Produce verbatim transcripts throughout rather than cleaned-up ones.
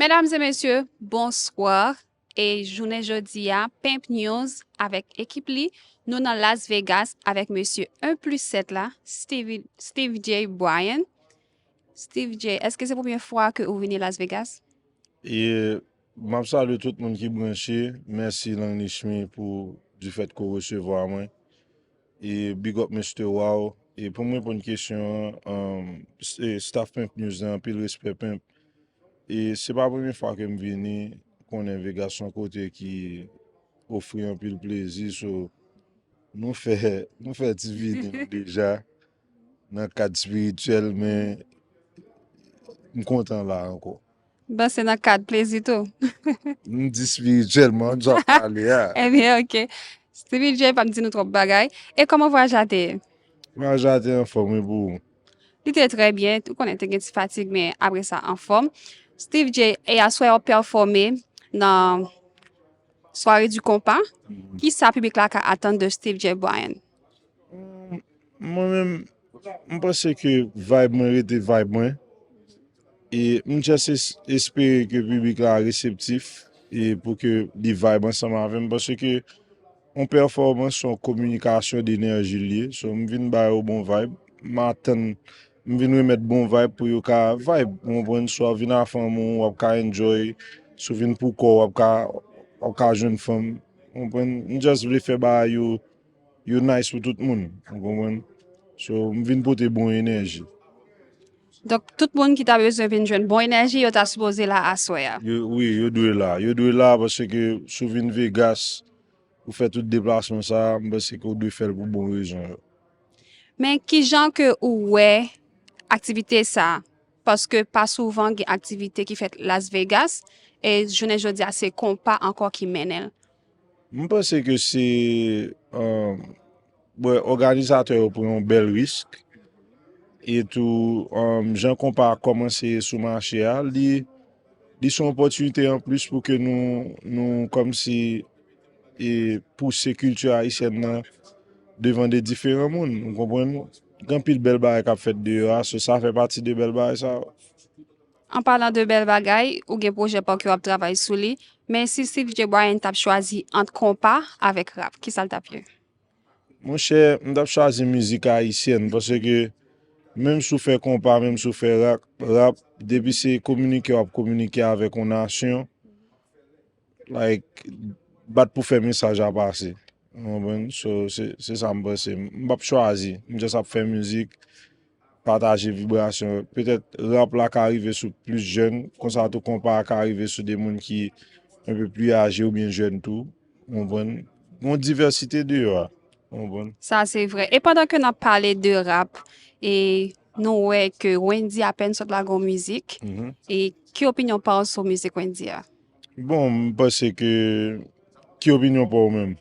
Medam e mesye, bonswa. E jounen jodi a, Pimp News avèk ekip li, nou nan Las Vegas avèk mesye en plis sèt la, Stevie, Steve J Bryan. Steve J, èske se premye fwa ke ou vini Las Vegas? E m ap salye tout moun ki branche. Mèsi Langlish Me pou du fait ke w resevwa mwen. E big up Mister Wow. E pou m reponn kesyon an, um, s- e staff Pimp News la, anpil respè Pimp. E se pa premye fwa ke m vini, konnen Vegas se yon kote ki ofri anpil plezi, so nou fè nou fè ti vini nou deja nan kad espirityèl, men m kontan la ankò. Bon, se nan kad plezi tou. M di espirityèlman, jan w pale a. Ebyen, ok. Stevie J p ap di nou twòp bagay. E kòman vwayaj la te ye? Vwayaj la te anfòm, wi, pou ou? Li te trè byen. Ou konnen, te gen ti fatig, men apre sa, anfòm. Steve J, e aswè w ap pèfòme nan Soirée du Compas. Kisa piblik la ka atann de Steve J Bryan? Mwen menm, m panse ke vibe mwen rete vibe mwen. E m just es- espere ke piblik la reseptif e pou ke li vibe ansanm avè m, paske yon pèfòmans se yon kominikasyon de enèji li ye. So, m vin ba yo bon vibe. M atann, m vin remèt bon vibe pou yo ka vibe. Ou konprann? So, w ap vin a fanmi w, w ap ka enjoy. Si w vin pou kò w, w ap ka, w ap ka jwenn fanm. Ou konprann? M just vle fè bagay yo yo nice pou tout moun. Ou konprann? So, m vin pote bon enèji. Donk, tout moun ki ta bezwen vin jwenn bon enèji, yo ta sipoze la aswè a. Yo, wi, yo dwe la. Yo dwe la paske si w vin Vegas, ou fè tout deplasman sa a, m panse ke w dwe fè l pou bon rezon yo. Men kijan ke ou wè aktivite sa a? Paske pa souvan gen aktivite ki fèt Las Vegas, e jounen jodi a se konpa ankò ki mennen l. M panse ke se, um, bon, òganizatè yo pran yon bèl risk. E tou, um, jan konpa a kòmanse sou mache a, li, li se yon opòtinite anplis pou ke nou, nou kòmsi e pouse kilti ayisyèn nan devan de diferan moun. Ou konprann? Gen anpil bèl bagay k ap fèt deyò a, so sa fè pati de bèl bagay sa yo. An palan de bèl bagay, ou gen pwojè pa w ke w ap travay sou li, men si Steve J Bryan t ap chwazi ant konpa avèk rap, kisa l t ap ye? Monchè, m t ap chwazi mizik ayisyèn, paske menm si w fè konpa, menm si w fè rap, rap, depi se kominike w ap kominike avèk yon nasyon, like, bat pou fè mesaj a pase. Ou konprann? So, se se sa m panse. M p ap chwazi. M just ap fè mizik, pataje vibrasyon. Petèt rap la ka rive sou plis jèn, konsa tou konpa a ka rive sou de moun ki enpe pli aje oubyen jèn tou. Ou konprann? Gon divèsite deyò a. Ou konprann? Sa se vrè. E pandan ke n ap pale de rap, e nou wè ke Wendy apèn sot lage yon mizik. E ki opinyon pa w sou mizik Wendy a? Bon, m panse ke, ki opinyon pa w menm?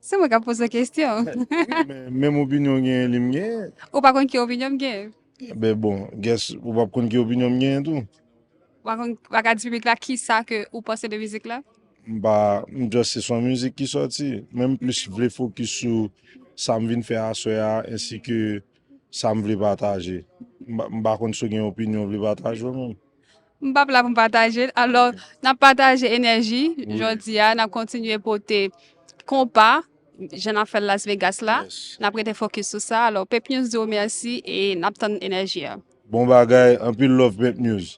Se mwen k ap poze kesyon. Wi, men menm opinyon w genyen li m genyen. Ou pa konn ki opinyon m genyen? Ben bon, guess ou p ap konn ki opinyon m genyen tou. Ou pa konn, ou pa ka di piblik la kisa ke ou panse de mizik la? M pa, m just se son mizik ki sòti. Men m plis vle fokis sou sa m vin fè aswè a, ensi ke sa m vle pataje. M pa, m pa konn si w gen opinyon w vle pataje w menm. M p ap la pou m pataje l. Alò, n ap pataje enèji jodi a, n ap kontinye pote konpa, jan n ap fè l Las Vegas la. N ap rete fokis sou sa. Alò, Pep News di w mèsi e n ap tann enèji a. Bon bagay, anpil love Pep News.